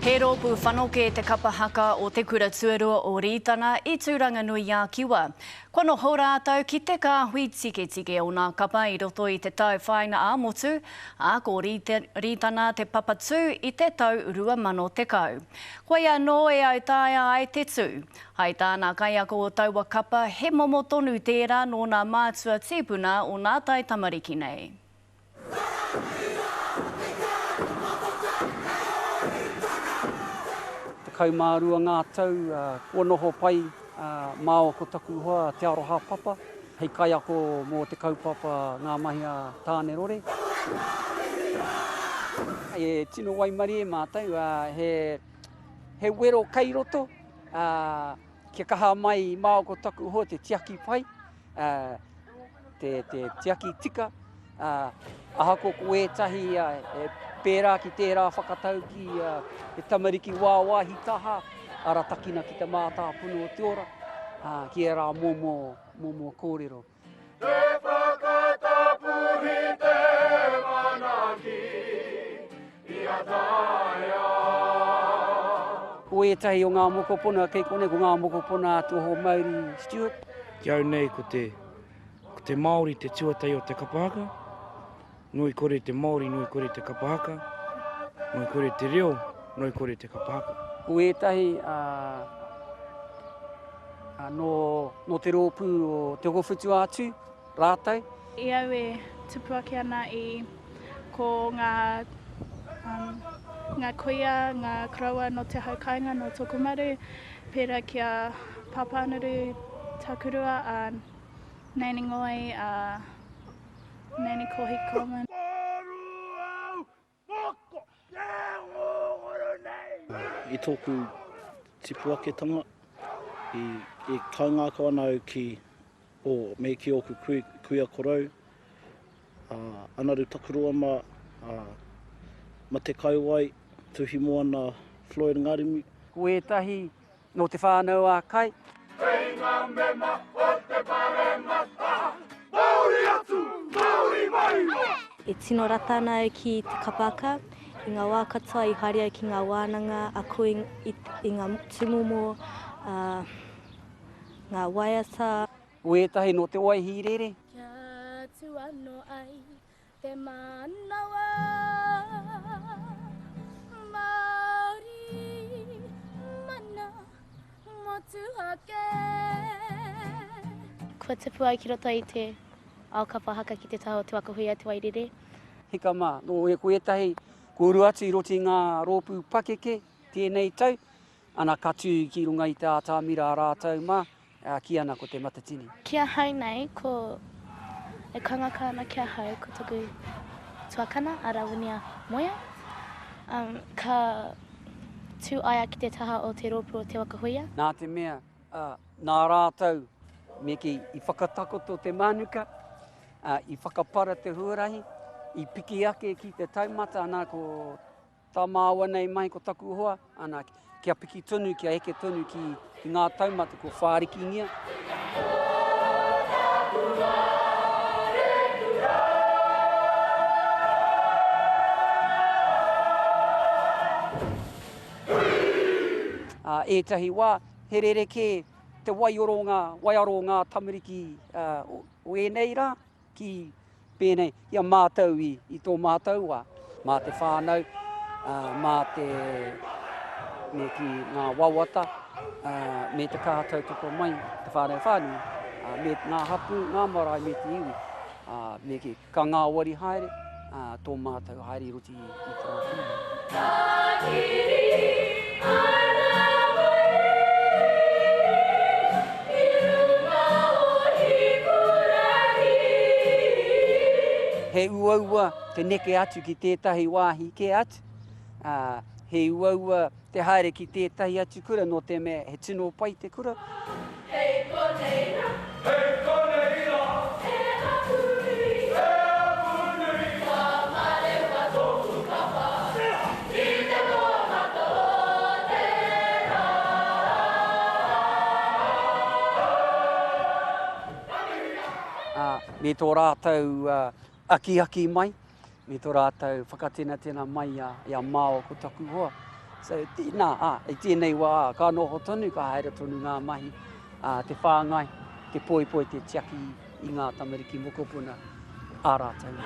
He rōpū whanokē te kapa haka o Te Kura Tuarua o Rītana i Tūranganui-a-Kiwa. Kua noho rātou ki te kāhui tiketike o nā kapa i roto i te tau whāinga ā-motu, ā, ko Rītana te papatū i te tau 2010. Koia anō e autaia ai te tū. Hai tā nā kaiako o taua kapa, he momo tonu tērā nō nā mātua tīpuna o nā taitamariki nei. 12 ngā tau kua noho pai māua ko taku hoa Te Aroha Papa hei kaiako mō te kaupapa Ngā Mahi a Tānerore. E tino waimarie mātou, he wero kei roto, kia kaha mai māua ko taku hoa te tiaki pai, te, te tiaki tika, ā, ahakoa ko ētahi e pērā ki tērā whakataukī, he tamariki wāwāhi taha, aratakina ki te mātāpono o te ora, ā, ki ērā momo, momo kōrero. Te whakatapuhi te manaaki i a taea. Ko ētahi o ngā mokopuna kei konei, ko ngā mokopuna a Te Ohomauri Stewart. Ki au nei ko te Ko te Māori te tuatahi o te kapa haka. Nui kore te Māori, nui kore te kapa haka. Nui kore te reo, nui kore te kapa haka. Ko ētahi nō, nō te rōpū o Te Hokowhitu-a-Tū rātou. I au e tupu ake ana i ko ngā, um, ngā kuia, ngā koroua nō te hau kāinga, nō Tokomaru, pērā ki a Pāpānuru Takurua, a Nanny Ngoi, a Nanny Kohi Coleman. I tōku tipu aketanga, i kaingākau ana au ki, o, me ki ōku kuia korou, a Anaru Takuroa mā, a Mate Kaiwai, Tuhimoana Floyd Ngarimu. Ko ētahi Nō Te Whānau a Kai. Kei ngā mema o te Paremata, Māori atu, Māori mai! E tino rata ana au ki te kapa haka. I ngā wā katoa i haere au ki ngā wānanga, ako i, i ngā tūmomo, ā, ngā waiata. Ko ētahi nō Te Waihīrere. Kia tū anō ai Te manawa Māori mana motuhake. Kua tupu au ki roto i te ao kapa haka ki te taha o Te Waka Huia Te Wairere. Hika mā, nō e ko ētahi kua uru atu i roto i ngā rōpū pakeke tēnei tau, ana ka tū ki runga i te ātamira a rātou mā, Ā, kī ana ko Te Matatini. Ki ahau nei, ko, e kaingākau ana ki ahau, ko taku tuakana, a Rawinia Moea. Um, ka tū aia ki te taha o te rōpū o Te Waka Huia. Nā te mea, ā, nā rātou, me kī, i whakatakoto te mānuka, ā, i whakapara te huarahi, i piki ake ki te taumata, ana, ko Tā māua nei mahi ko taku hoa, ana, kia piki tonu, kia eke tonu ki, ki ngā taumata kua whārikingia. Ā ētahi wā, he rerekē te waioro o ngā, waiaro o ngā tamariki o ēnei rā, Ki pēnei i a mātou i, i tō mātou wā, mā te whānau, ā, mā te, me ki ngā wawata, ā, me te kaha tautoko mai te whānau whānui, ā, me ngā hapū, ngā marae me te iwi, ā, me kī, ka ngāwari haere, ā, tō mātou haere i roto i, i te rā whenua. Tākiri ana mai i runga o Hikurangi. He uaua te neke atu ki tētahi wāhi kē atu, ā, he uaua te haere ki tētahi atu kura nō te mea he tino pai te kura. Hei konei rā. Hei konei rā. E aku nui. E aku nui. Ka marewa tōku kapa. I te kōhata o te rā. Ā, me tō rātou akiaki mai, me tō rātou whakatenatena mai i a māua ko taku hoa. So, tēnā, ā, i tēnei wā, ka noho tonu, ka haere tonu ngā mahi, ā, te whāngai, te poipoi, te tiaki i ngā tamariki mokopuna ā rātou.